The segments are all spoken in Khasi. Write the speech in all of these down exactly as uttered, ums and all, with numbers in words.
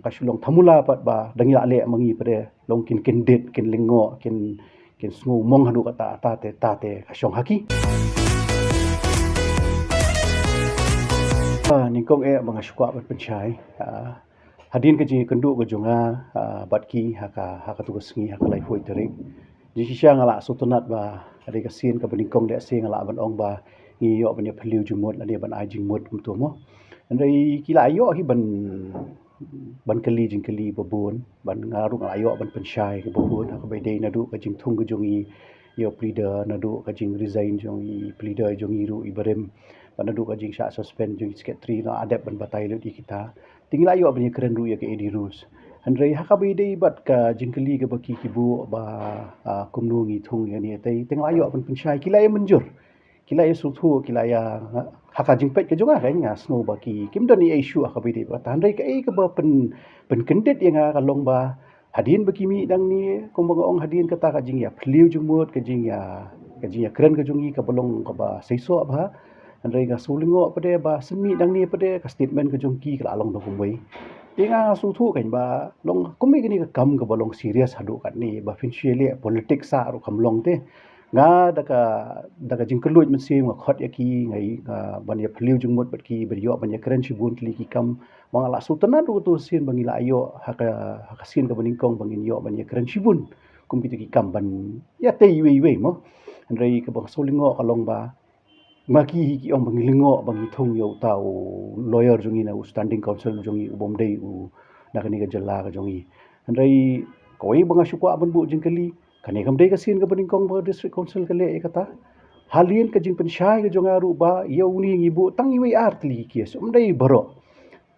ka shu long thamula pat ba dang ïa leh ma ngi pat de long kin kyndit kin lyngngoh kin kin sngew mong haduh katta ta te ta te ka shong ha ki. Ah, nyngkong eh ba nga shu kwah ban pynshai. Ah, hadien ka jingïakynduh ka jong nga, ah, bad ki ha ka ha ka tu ka sngi ha ka laiphew tarik. Jingshisha nga la sngewtynnat ba ka dei ka sien kaba nyngkong lehse nga la ban ong ba ngi ïoh ban ïa phylliew jingmut lane ban ai jingmut kumto mo. Hynrei ki la ïoh hi ban ban kylli jingkylli ba bun, ban nga ruh nga la ïoh ban pynshai ka ba bun ha kaba ïadei naduh ka jingthung ka jong i ïa u pleader, naduh ka jingresign jong i pleader jong i ruh i barim, bad naduh ka jingshah suspend jong i secretary, nga la dep ban batai lut ïa kita. Te ngi la ïoh ban ïakren ruh ïa ka A D rules. Hynrei ha kaba ïadei bad ka jingkylli kaba ki ki buh ba, ah, kumno ngi thung ïa kane, te nga la ïoh ban pynshai, ki la ïa mynjur. Ki la ïa sngewthuh, ki la ïa, ha ka jingpeit ka jong nga, nga sngew ba ki kim don ei ei shuh ha kaba ïadei bad kata. Hynrei kaei kaba pyn pynkyndit ïa nga ka long ba hadien ba ki mih nangne, kumba nga ong, hadien kata ka jingïaphylliew jingmut, ka jingïa ka jingïakren ka jong i kaba long kaba seisoh bha. Hynrei nga shu lyngngoh pat de ba shen mih nangne pat de ka statement ka jong ki ka la long da kumwei. Te nga sngewthuh kan ba long kumwei kane ka kam kaba long serious haduh katne ba phin shu leh politics sa ruh kam long te. Nga da ka da ka jingkylluid mynsiem nga khot ïa ki, nga i, nga ban ïaphylliew jingmut bad ki, ban ïoh ban ïakren shibun tylli ki kam. Ma nga la sngewtynnat ruh kato sien ba ngi la ïoh ha ka ha ka sien kaba nyngkong ba ngin ïoh ban ïakren shibun kum kito ki kam ban ïatei iwei iwei mo. Hynrei kaba nga shu lyngngoh ka long ba ma ki hi ki ong ba ngi lyngngoh ba ngi thung ïa uta u lawyer jong i na u standing counsel jong i u bym dei u na kane ka jylla ka jong i. Hynrei kawei ba nga shu kwah ban buh jingkylli, kane kam dei ka sien kaba nyngkong ba district council ka leh ïa kata. Hadien ka jingpynshai ka jong nga ruh ba ïa une ngi buh tang iwei ar tylli ki case, ym dei baroh.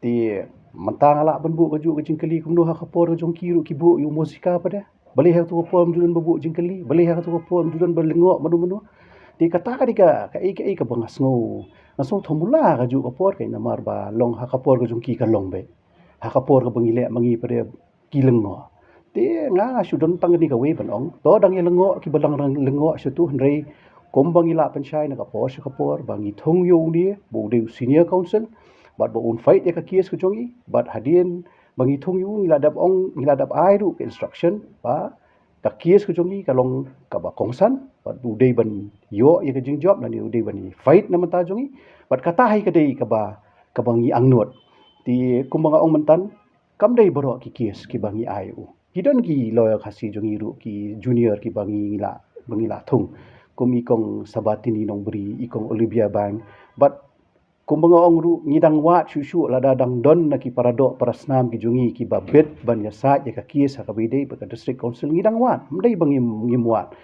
Te mynta nga lah ban buh kajuh ka jingkylli kumno ha ka por ka jong ki ruh ki buh ïa u Mosika pat de. Balei ha kato ka por ym ju don ba buh jingkylli, balei ha kato ka por ym ju don ba lyngngoh mano mano. Te kata ka dei ka kaei kaei kaba nga sngew, nga sngew thamula kajuh ka por, ka namar ba long ha ka por ka jong ki ka long beit. Ha ka por kaba ngi leh ma ngi pat de ki lyngngoh. Te nga nga shu don tang kane kawei ban ong, to dang ïa lyngngoh kiba dang lyngngoh sha tu, hynrei kumba ngi la pynshai na ka por sha ka por ba ngi thung ïa une ba u dei u senior counsel bad ba un fight ïa ka case ka jong i, bad hadien ba ngi thung ïa u ngi la dep ong, ngi la dep ai ruh ka instruction ba ka case ka jong i ka long kaba kongsan bad u dei ban ïoh ïa ka jingjop lane u dei ban fight na bynta jong i. Bad kata hi ka dei kaba kaba ngi angnud. Te kumba nga ong mynta, kam dei baroh ki case kiba ngi ai u. Ki don ki lawyer Khasi jong i ruh, ki junior kiba ngi la ba ngi la thung, kum i Kong Sabatini Nongbri, i Kong Olivia Bank. Bad kumba nga ong ruh, ngi dang wad shuh shuh lada dang don na ki paradoh parasnam ki jong i kiba bit ban ïasaid ïa ka case ha kaba ïadei bad ka district council, ngi dang wad, ym dei ba ngim ngim wad.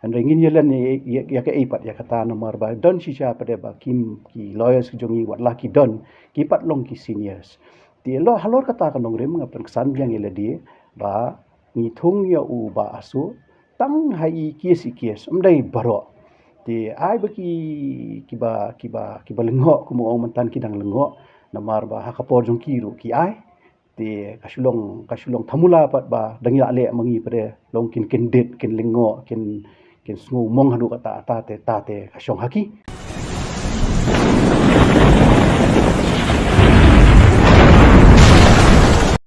Hynrei ngin ïa len ïa ïa kaei pat ïa kata, namar ba don shisha pat de ba kim ki lawyers ki jong i, wat la ki don, ki pat long ki seniors. Te halor kata ka nongrim nga pynksan biang ïa lade ba ngi thung ïa u Bah Asoh tang ha i case i case, ym dei baroh. Te ai ba ki kiba kiba kiba lyngngoh, kumba ong mynta ki dang lyngngoh, namar ba ha ka por jong ki ruh ki ai. Te ka shu long ka shu long thamula pat ba dang ïa leh ma ngi pat de long kin kyndit kin lyngngoh kin kin sngew mong haduh katta ta te ta te ka shong ha ki.